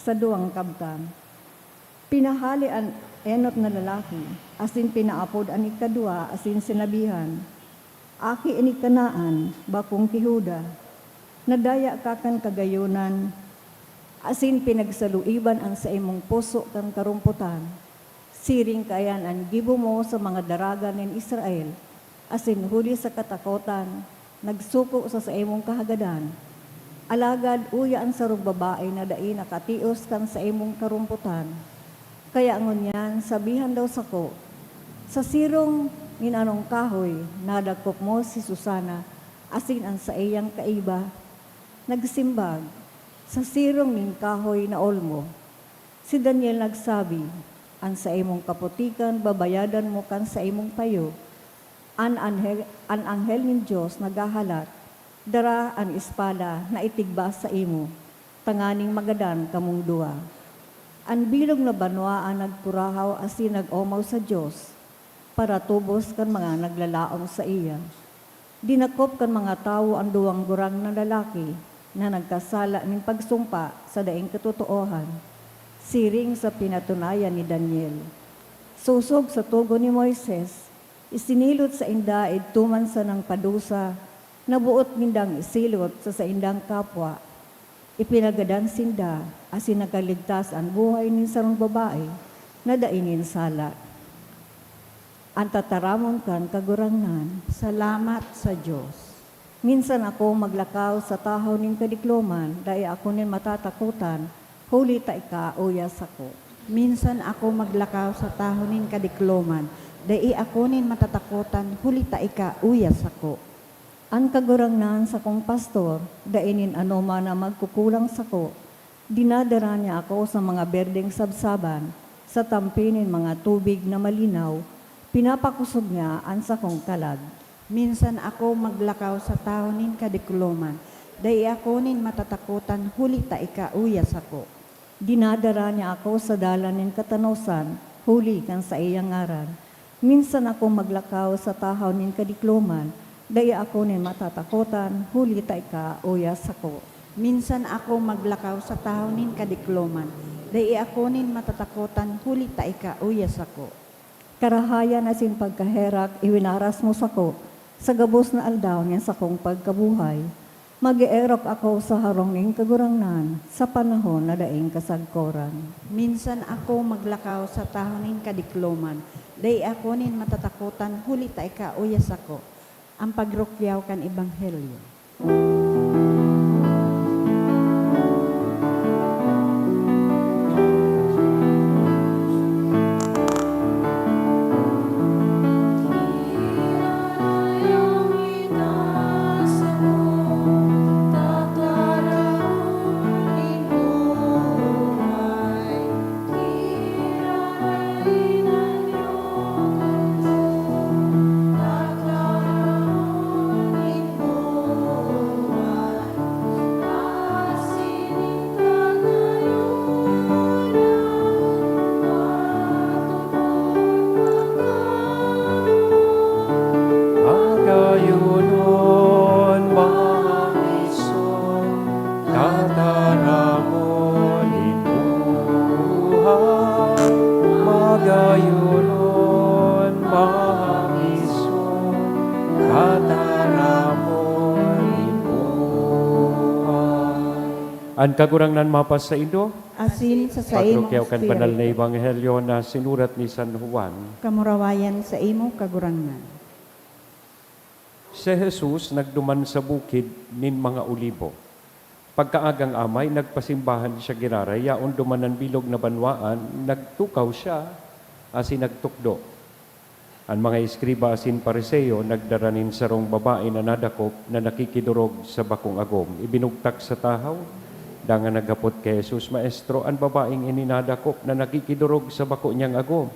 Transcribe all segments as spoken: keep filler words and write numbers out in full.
Sa duwang kabtang, pinahale an enot na lalaki, asin pinaapod an ikaduwa, asin sinabihan, "Aki ini Canaan, bakong ki Juda, nadaya ka kan kagayonan, asin pinagsaluiban an saimong puso kan karompotan. Siring kaiyan an gibo mo sa mga daraga nin Israel, asin huli sa katakotan, nagsuko sa saimong kahagadan. Alagad uya an sarong babae na dai nakatios kan saimong karompotan. Kaya ngunyan, sabihan daw sako, sa sirong nin anong kahoy nadakop mo si Susana asin an saiyang kaiba?" Nagsimbag, "Sa sirong nin kahoy na olmo." Si Daniel nagsabi, "An saimong kaputikan babayadan mo kan saimong payo. An anghel, an anghel nin Dios naghahalat, dara an espada na itigba saimo, tanganing magadan kamong duwa." An bilog na banwaan nagkurahaw asin nag-omaw sa Dios, paratubos kan mga naglalaom saiya. Dinakop kan mga tawo an duwang gurang na lalaki na nagkasala nin pagsumpa sa daing katotoohan, siring sa pinatunayan ni Daniel. Sosog sa togon ni Moises, isinilot sainda idto man sanang padusa na boot nindang isilot sa saindang kapwa. Ipinagadan sinda asin nakaligtas an buhay nin sarong babae na dai nin sala. An tataramon kan Kagurangnan. Salamat sa Dios. Minsan ako maglakaw sa tahaw nin kadikloman, dai ako nin matatakotan, huli ta ika uya sako. Minsan ako maglakaw sa tahaw nin kadikloman, dai ako nin matatakotan, huli ta ika uya sako. An Kagurangnan sakong pastor, dai nin anoman na magkukulang sako. Dinadara niya ako sa mga berdeng sabsaban, sa tampi nin mga tubig na malinaw, pinapakosog niya an sakong kalag. Minsan ako maglakaw sa tahaw nin kadikloman, dai ako nin matatakotan huli ta ika uya sako. Dinadara niya ako sa dalan nin katanosan, huli kan saiyang ngaran. Minsan ako maglakaw sa tahaw nin kadikloman, dai ako nin matatakotan, huli ta ika uya sako. Minsan ako maglakaw sa tahaw nin kadikloman, dai ako nin matatakotan, huli ta ika uya sako. Karahayan asin pagkaherak iwinaras mo sako sa gabos na aldaw nin sakong pagkabuhay. Mag-eerok ako sa harong nin Kagurangnan sa panahon na daing kasagkoran. Minsan ako maglakaw sa tahaw nin kadikloman, dai ako nin matatakotan huli ta ika uya sako. An pagrukyaw kan Ebanghelyo. Magayonon, mamiso, tataramon nin buhay. Magayonon, mamiso, tataramon nin buhay. An Kagurangnan mapasaindo. Asin sa saimong Pagrukyaw kan espiritu. Banal na Ebanghelyo na sinurat ni San Juan. Kamurawayan saimo, Kagurangnan. Si Jesus nagduman sa bukid nin mga Olibo. Pagkaagang amay, nagpasimbahan siya giraray, yaon duman an bilog na banwaan, nagtukaw siya asin nagtukdo. An mga eskriba asin Fariseo nagdara nin sarong babae na nadakop na nakikidorog sa bakong agom. Ibinugtak sa tahaw, dangan naghapot ki Jesus, "Maestro, an babaeng ini nadakop na nakikidorog sa bako niyang agom.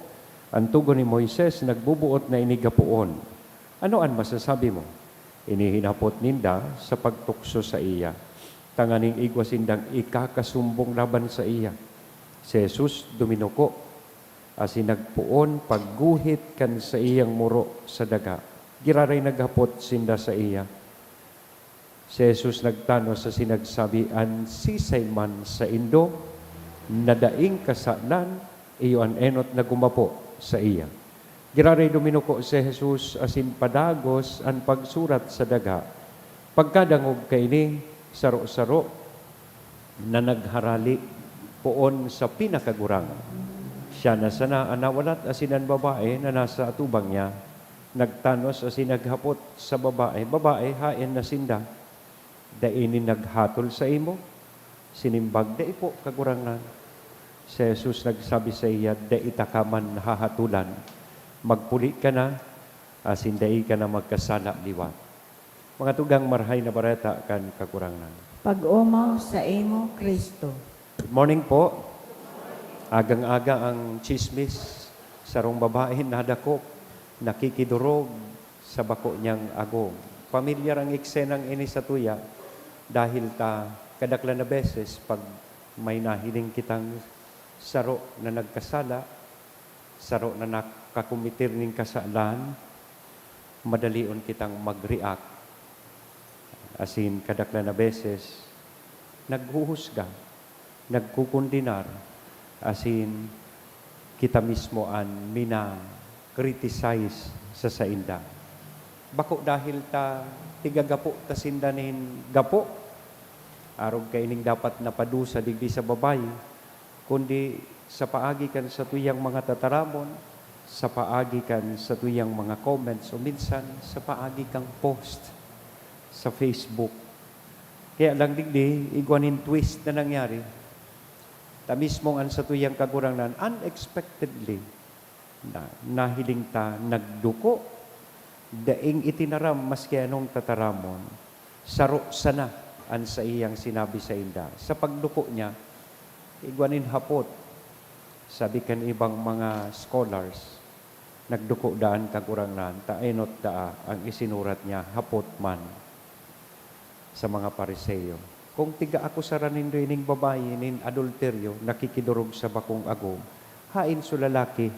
An togon ni Moises nagboboot na ini gapoon. Ano an masasabi mo?" Ini hinapot ninda sa pagtukso saiya, tanganing igwa sindang ikakasumbong laban saiya. Si Jesus duminuko asin nagpoon pagguhit kan saiyang muro sa daga. Giraray naghapot sinda saiya. Si Jesus nagtanos asin nagsabi, "An sisay man saindo na daing kasalan, iyo an enot na gumapo saiya. Giraray duminuko si Jesus asin padagos an pagsurat sa daga. Pagkadangog kaini, saro-saro na nagharale poon sa pinakagurang. Siya na sana an nawalat asin an babae na nasa atubang niya nagtanos asin naghapot sa babae, "Babae, haen na sinda? Dai nin naghatol saimo?" Sinimbag, "Dai po, Kagurangnan." Si Jesus nagsabi saiya, "Dai taka man hahatolan. Magpuli ka na, asin dai ka na magkasala liwat." Mga tugang, Marahay na Bareta kan Kagurangnan. Pag-omaw saimo, Cristo. Good morning po. Agang-aga ang tsismis. Sarong babae nadakop, nakikidorog sa bako niyang agom. Pamilyar ang eksenang ini satuya, dahil ta kadaklan na beses, pag may nahiling kitang saro na nagkasala, saro na nakakometer nin kasalan, madalion kitang mag-react. Asin kadaklan na beses, naghuhusga, nagkokondenar, asin kita mismo an mina-criticize sa sainda. Bako dahil ta tigagapo ta sinda nin gapo, arog kaining dapat na padusa digdi sa babayi, kundi sa paagi kan satuyang mga tataramon, sa paagi kan satuyang mga comments, o minsan sa paagi kang post sa Facebook. Kaya lang digdi, igwa nin twist na nangyari. Ta mismong an satuyang Kagurangnan, unexpectedly, na, nahiling ta nagduko, daing itinaram maski anong tataramon. Saro sana an saiyang sinabi sainda. Sa pagduko niya, igwa nin hapot. Sabi kan ibang mga scholars, nagduko daa an Kagurangnan, ta enot daa ang isinurat niya, hapot man sa mga Fariseo. Kung tiga-akusaran nindo ining babayi nin adulteryo, nakikidorog sa bakong agom, haen so lalaki?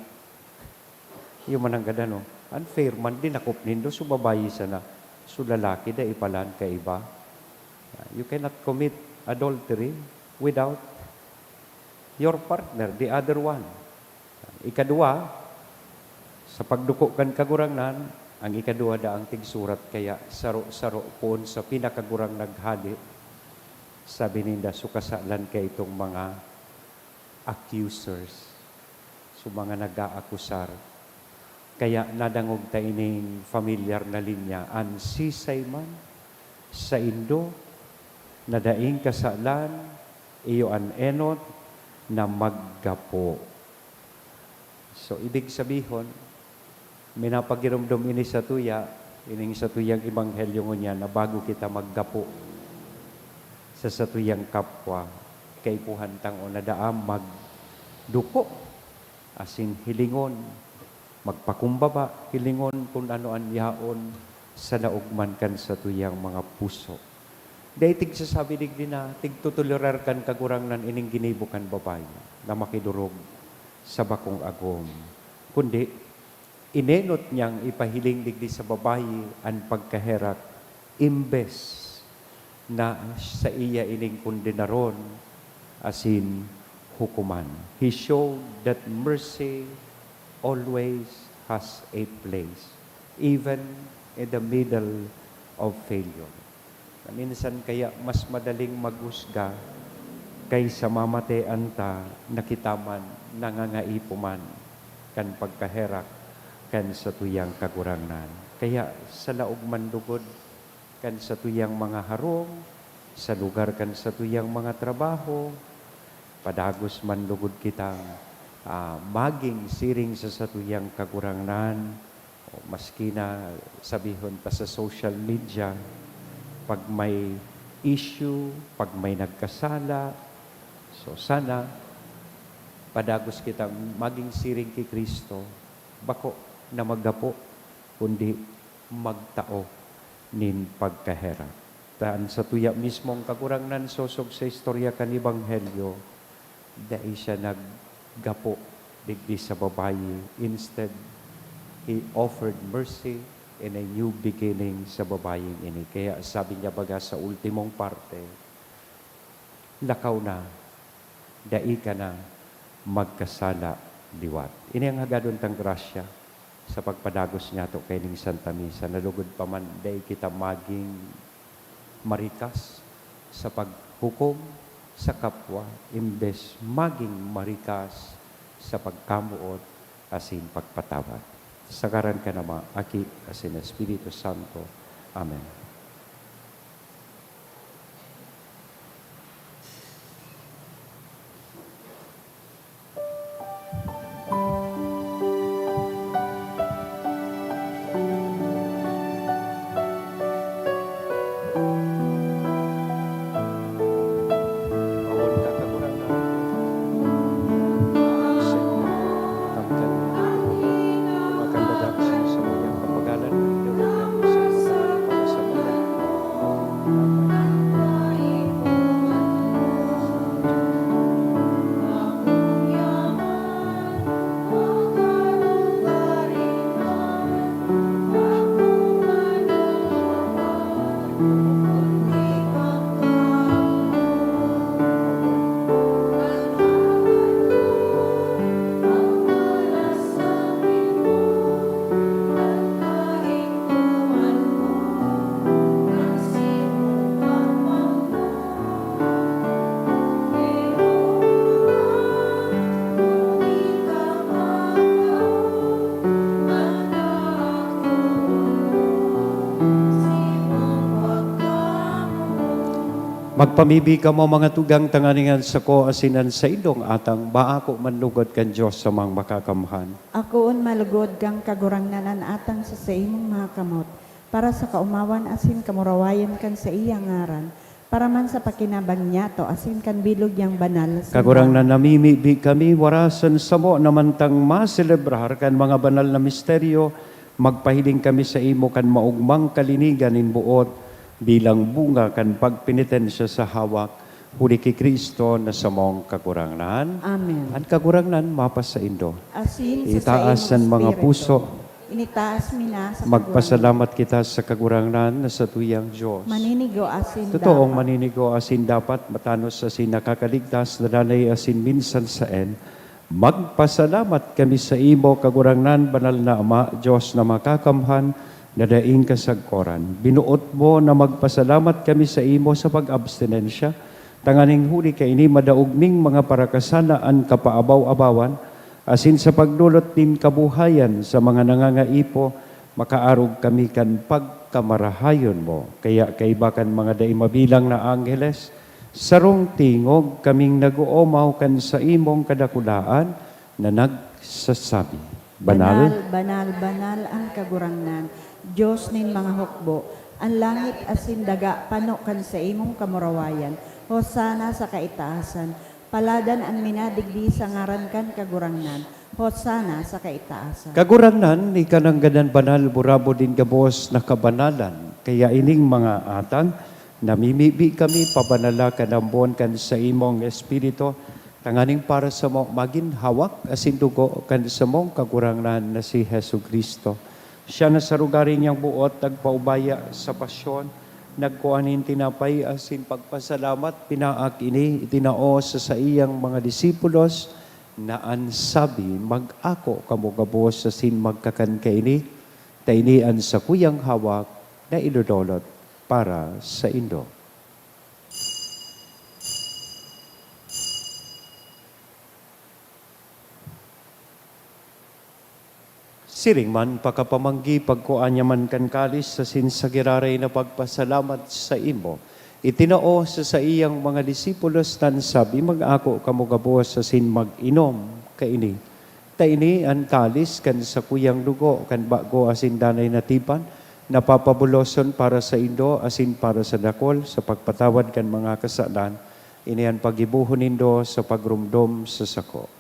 Iyo man nanggad ano, unfair man, dinakop nindo so babayi sana, so lalaki dai pala an kaiba. You cannot commit adultery without your partner, the other one. Ikadua, sa pagduko kan Kagurangnan, ang ikadua daang tigsurat, kaya saro-saro poon sa pinakagurang naghale, sabi ninda, so kasalan kaitong mga accusers, so mga nag-aakusar. Kaya nadangog ta ining familiar na linya, an sisay man saindo na daing kasalan, iyo an enot na maggapo. So, ibig sabihon, minapagiromdom ini satuya, ining satuyang ebanghelyo ngunyan na bago kita maggapo sa satuyang kapwa, kaipuhan tang o na daa magduko, asin hilingon, magpakumbaba, hilingon kun ano an yaon sa laog man kan satuyang mga puso. Dai tigsasabi digdi na tigtotolerar kan Kagurangnan ining ginibo kan babayi na makidorog sa bakong agom, kundi inenot niyang ipahiling digdi sa babayi an pagkaherak, imbes na saiya ining kondenaron asin hukoman. He showed that mercy always has a place, even in the middle of failure. Na minsan kaya mas madaling maghusga kaysa mamatean ta na kita man nangangaipo man kan pagkaherak kan satuyang Kagurangnan. Kaya sa laog man lugod kan satuyang mga harong, sa lugar kan satuyang mga trabaho, padagos man lugod kitang, ah, magin siring sa satuyang Kagurangnan, o maski na sabihon ta sa social media, pag may issue, pag may nagkasala. So, sana padagos kitang magin siring ki Cristo, bako na maggapo, kundi magtao nin pagkaherak. Ta an satuya mismong Kagurangnan, sosog sa istorya kan Ebanghelyo, dai siya naggapo digdi sa babayi. Instead, he offered mercy and a new beginning sa babaying ini. Kaya sabi niya baga sa ultimong parte, "Lakaw na, dai ka na magkasala liwat. Ini ang hagadon tang grasya sa pagpadagos niyato kaining Santa Misa, na lugod pa man dai kita maging marikas sa paghukom sa kapwa, imbes maging marikas sa pagkamoot asin pagpatawad. Sa ngaran kan Ama, Aki, asin Espiritu Santo. Amen. Magpamibi kamo, mga tugang, tanganing an sako asin an saindong atang maako man lugod kan Dios Amang Makakamhan. Akoon malugod kang Kagurangnan an atang sa saimong mga kamot, para sa kaomawan asin kamurawayan kan saiyang ngaran, para man sa pakinabang niyato asin kan bilog niyang banal na simbahan. Kagurangnan, namimibi kami, warasan samo na mantang maselebrar kan mga banal na misteryo, magpahiling kami saimo kan maogmang kalinigan nin boot bilang bunga kan pagpenitensya sa hawak, huli ki Cristo na samong Kagurangnan. Amen. An Kagurangnan mapasaindo. Asin sa Itaas saimong an mga espiritu. Puso. Initaas mi na sa Kagurangnan. Magpasalamat kita sa Kagurangnan na satuyang Dios. Maninigo asin Totoong dapat. Maninigo asin dapat, matanos asin nakakaligtas, nadanay asin minsan saen. Magpasalamat kami saimo, Kagurangnan, Banal na Ama, Dios na Makakamhan, na daing kasagkoran. Binuot mo na magpasalamat kami saimo sa pag-abstinensya, tanganing huli kaini madaog ming mga parakasalaan kapaabaw-abawan, asin sa pagdolot nin kabuhayan sa mga nangangaipo, makaarog kami kan pagkamarahayon mo. Kaya kaiba kan mga dai mabilang na angheles, sarong tingog kaming nag-oomaw kan saimong kadakulaan na nagsasabi, Banal. Banal, banal, banal an Kagurangnan, Dios nin mga hukbo. An langit asin daga pano kan saimong kamurawayan. Hosana sa kaitaasan. Paladan an minadigdi sa ngaran kan Kagurangnan. Hosana sa kaitaasan. Kagurangnan, ika nanggad an banal, burabod nin gabos na kabanalan. Kaya ining mga atang, namimibi kami, pabanala kan ambon kan saimong Espiritu, tanganing para samo magin hawak asin dugo kan samong Kagurangnan na si Jesu-Cristo. Siya na sa rugari niyang boot nagpaubaya sa pasyon, nagkua nin tinapay asin pagpasalamat, pinaak ini, itinao sa saiyang mga disipulos, na an sabi, "Mag-ako kamo gabos asin magkakan kaini, ta ini an sakuyang hawak na idodolot para saindo." Siring man, pakapamanggi, pagkua niya man kan kalis asin sa giraray na pagpasalamat saimo, itinao sa saiyang mga disipulos, ta an sabi, "Mag-ako kamo gabos asin mag-inom kaini, ta ini an kalis kan sakuyang dugo kan bago asin danay na tipan, na papabuloson para saindo asin para sa dakul sa pagpatawad kan mga kasalan. Ini an paggibohon nindo sa pagromdom sa sako."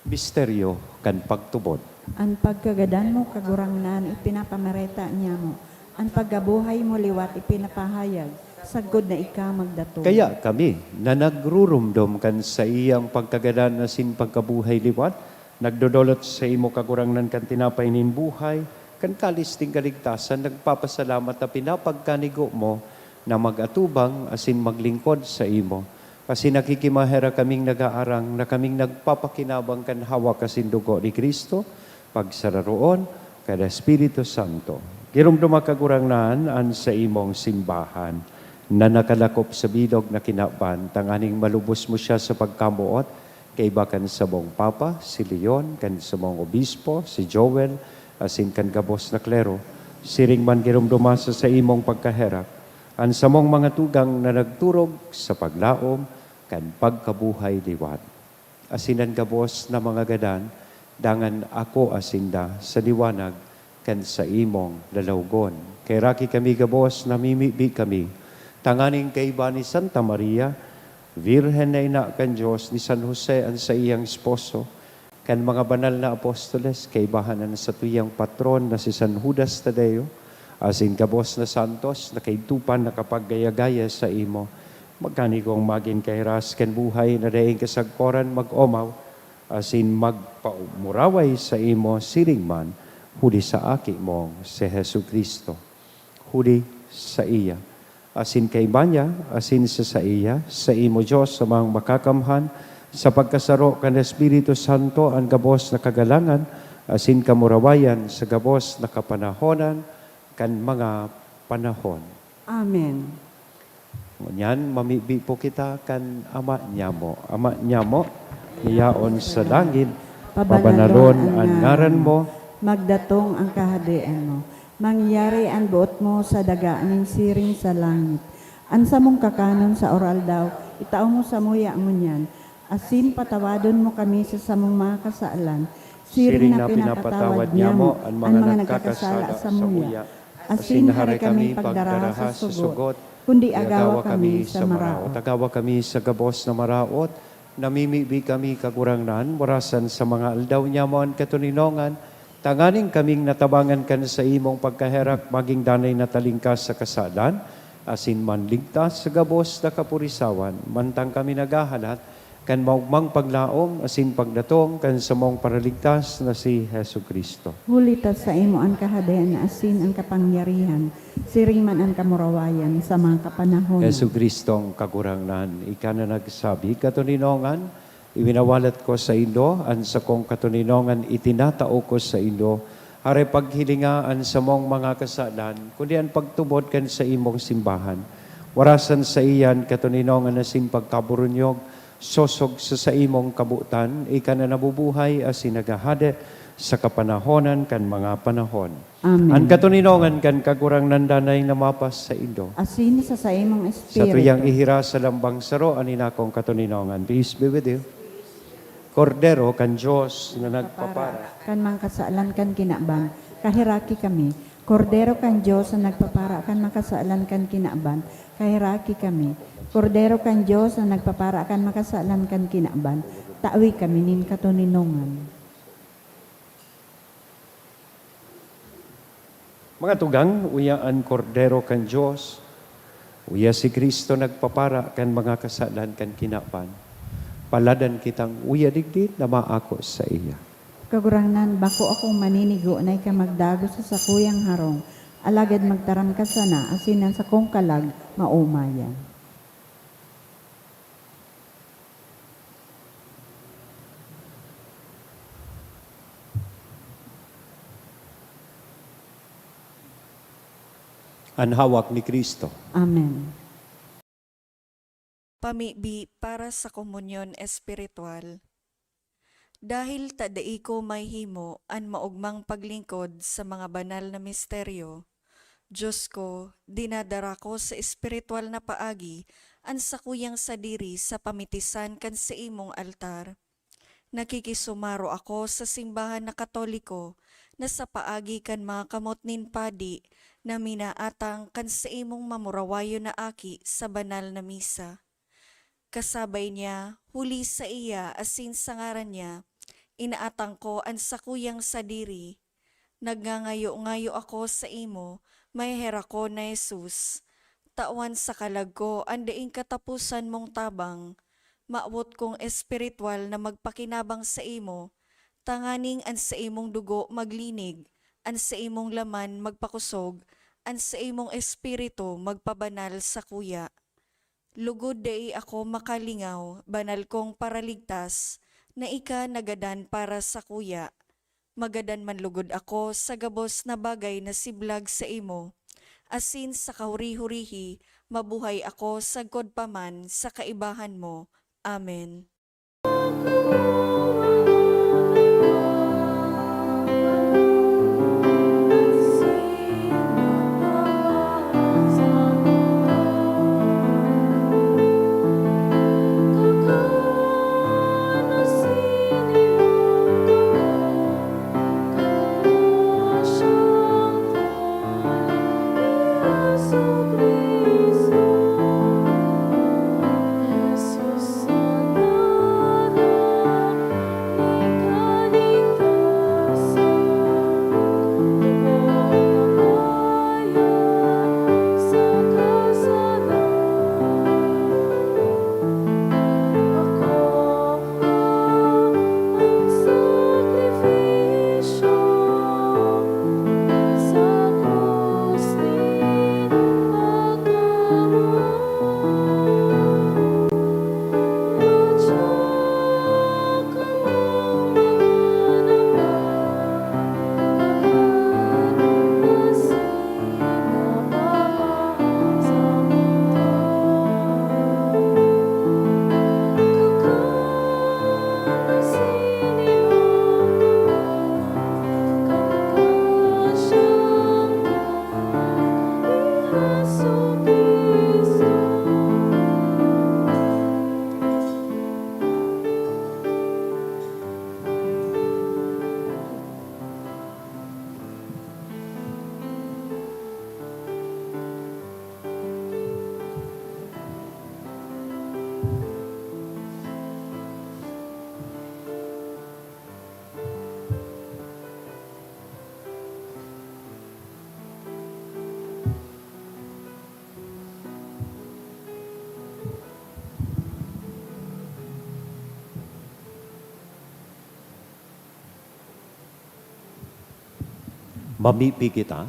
Misteryo kan pagtubod. An pagkagadan mo, Kagurangnan, ipinapamareta niamo. An pagkabuhay mo liwat ipinapahayag, sagkod na ika magdatong. Kaya kami, na nagruromdom kan saiyang pagkagadan asin pagkabuhay liwat, nagdodolot saimo, Kagurangnan, kan tinapay nin buhay, Kan kalis nin kaligtasan, nagpapasalamat ta pinapagkanigo mo na mag-atubang asin maglingkod saimo. Asin nakikimaherak kaming nagaarang na kaming nagpapakinabang kan hawak asin dugo ni Cristo, pagsararoon kan Espiritu Santo. Giromdoma, Kagurangnan, an saimong simbahan na nakalakop sa bilog na kinaban, tanganing malubos mo siya sa pagkamoot, kaiba kan samong Papa, si Leon, kan samong Obispo, si Joel, asin kan gabos na klero. Siring man giromdoma sa saimong pagkaherak an samong mga tugang na nagturog sa paglaom kan pagkabuhay liwat, asin an gabos na mga gadan, dangan akoa sinda sa liwanag kan saimong lalawgon. Kaheraki kami gabos, namimibi kami, tanganing kaiba ni Santa Maria, Birhen na ina kan Dios, ni San Jose an saiyang esposo, kan mga banal na apostoles, kaibahan an satuyang patron na si San Judas Tadeo, asin gabos na santos na kaidto pa nakapaggaya-gaya saimo, magkanigong magin kahiras kan buhay na daing kasagkoran mag-omaw, asin magpamuraway saimo siring man huli sa Aki mong si Jesu-Cristo. Huli saiya, asin kaiba niya, asin sa saiya, saimo, Dios Amang Makakamhan, sa pagkasaro kan Espiritu Santo, an gabos na kagalangan asin kamurawayan sa gabos na kapanahonan kan mga panahon. Amen. Ngunyan, mamibi po kita kan Ama niyamo. Ama niyamo, na yaon sa langit, pabanalon an ngaran mo. Magdatong an kahadean mo. Mangyari an boot mo sa daga nin siring sa langit. An samong kakanon sa aroaldaw, itao mo samuya ngunyan, asin patawadon mo kami sa samong mga kasalan, siring na pinapatawad niyamo an mga nagkakasala samuya. Asin hare kami pagdaraha sa sugot, kundi agawa kami sa maraot. Agawa kami sa gabos na maraot, namimibi kami, Kagurangnan, warasan sa mga aldaw niyamo an katoninongan, tanganing kaming natabangan kan saimong pagkaherak, magin danay na talingkas sa kasalan, asin manligtas sa gabos na kapurisawan, mantang kami naghahalat kan maogmang paglaom asin pagdatong kan samong Paraligtas na si Jesu-Cristo. Huli ta saimo an kahadean asin an kapangyarihan, siring man an kamurawayan sa mga kapanahonan. Jesu-Cristong Kagurangnan, ika na nagsabi, "Katoninongan, iwinawalat ko saindo, an sakong katoninongan itinatao ko saindo, hare paghilinga an samong mga kasalan, kundi an pagtubod kan saimong simbahan. Warasan saiya an katoninongan asin pagkaburunyog, sosog sa saimong kabotan, ika na nabubuhay asin naghahade sa kapanahonan kan mga panahon." Amen. An katoninongan kan Kagurangnan danay na mapas saindo. Asin sa saimong espiritu. Satuyang ihiras sa lambang saro an inakong katoninongan. Peace be with you. Kordero kan Dios na nagpapara kan mga kasalan kan kinaban, kaheraki kami. Kordero kan Dios na nagpapara kan mga kasalan kan kinaban, kaheraki kami. Kordero kan Dios na nagpapara kan mga kasalan kan kinaban, tawi kami nin katoninongan. Mga tugang, uya an Kordero kan Dios, uya si Cristo nagpapara kan mga kasalan kan kinaban. Paladan kitang uya digdi na maako saiya. Kagurangnan, bako akong maninigo na ika magdagos sa sakuyang harong, alagad magtaram ka sana asin an sakong kalag maomayan. An hawak ni Cristo. Amen. Pamibi para sa komunyon espiritual. Dahil ta dai ko mahihimo an maogmang paglingkod sa mga banal na misteryo, Dios ko, dinadara ko sa espiritual na paagi an sakuyang sadiri sa pamitisan kan saimong altar. Nakikisumaro ako sa simbahan na Katoliko na sa paagi kan mga kamot nin padi na minaatang kan saimong mamurawayon na aki sa banal na misa. Kasabay niya, huli saiya asin sa ngaran niya, inaatang ko an sakuyang sadiri. Nagngangayo-ngayo ako saimo, maheherakon na Jesus, tawan sa kalag ko an daing kataposan mong tabang. Mawot kong espiritual na magpakinabang saimo, tanganing an saimong dugo maglinig an saimong laman magpakosog, an saimong espiritu magpabanal sakuya. Lugod dai ako makalingaw, banal kong Paraligtas, na ika nagadan para sakuya. Magadan man lugod ako sa gabos na bagay na siblag saimo, asin sa kahuri-hurihi, mabuhay ako sagkod pa man sa kaibahan mo. Amen. Mamibi kita.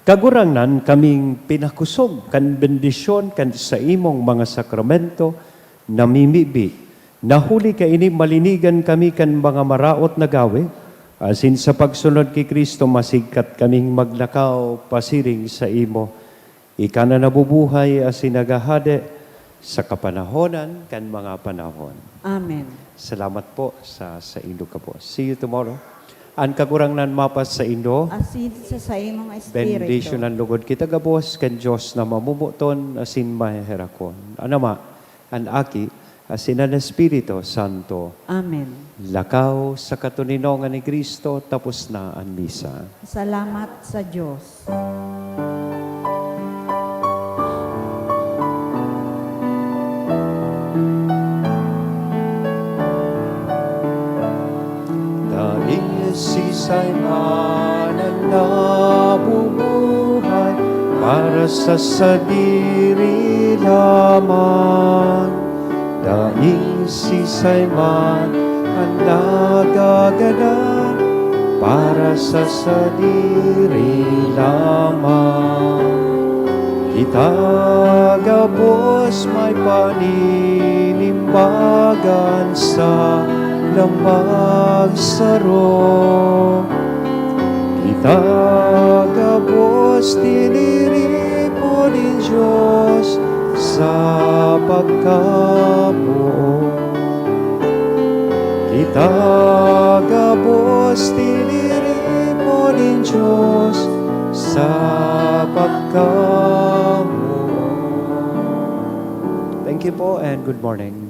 Kagurangnan, kaming pinakosog kan bendisyon kan saimong mga sakramento na mimibi, na huli kaini malinigan kami kan mga maraot na gawe, asin sa pagsunod ki Cristo masigkat kaming maglakaw pasiring saimo. Ika na nabubuhay asin naghahade sa kapanahonan kan mga panahon. Amen. Salamat po sa saindo gabos. See you tomorrow. An Kagurangnan mapasaindo. Asin sa saimong espiritu. Bendisyonan lugod kita gabos kan Dios na mamomoton asin maheherakon. An Ama, an Aki, asin an Espiritu Santo. Amen. Lakaw sa katoninongan ni Cristo, tapos na an misa. Salamat sa Dios. Daing siisay man an nabubuhay para sa sadiri lamang. Daing siisay man an nagagadan para sa sadiri lamang. Kita gabos may paninimbagan sa lambag saro. Kita gabos tiniripo nin Dios sa pagkapoon. Kita gabos tiniripo nin Dios sa pagkapoon. Thank you po and good morning.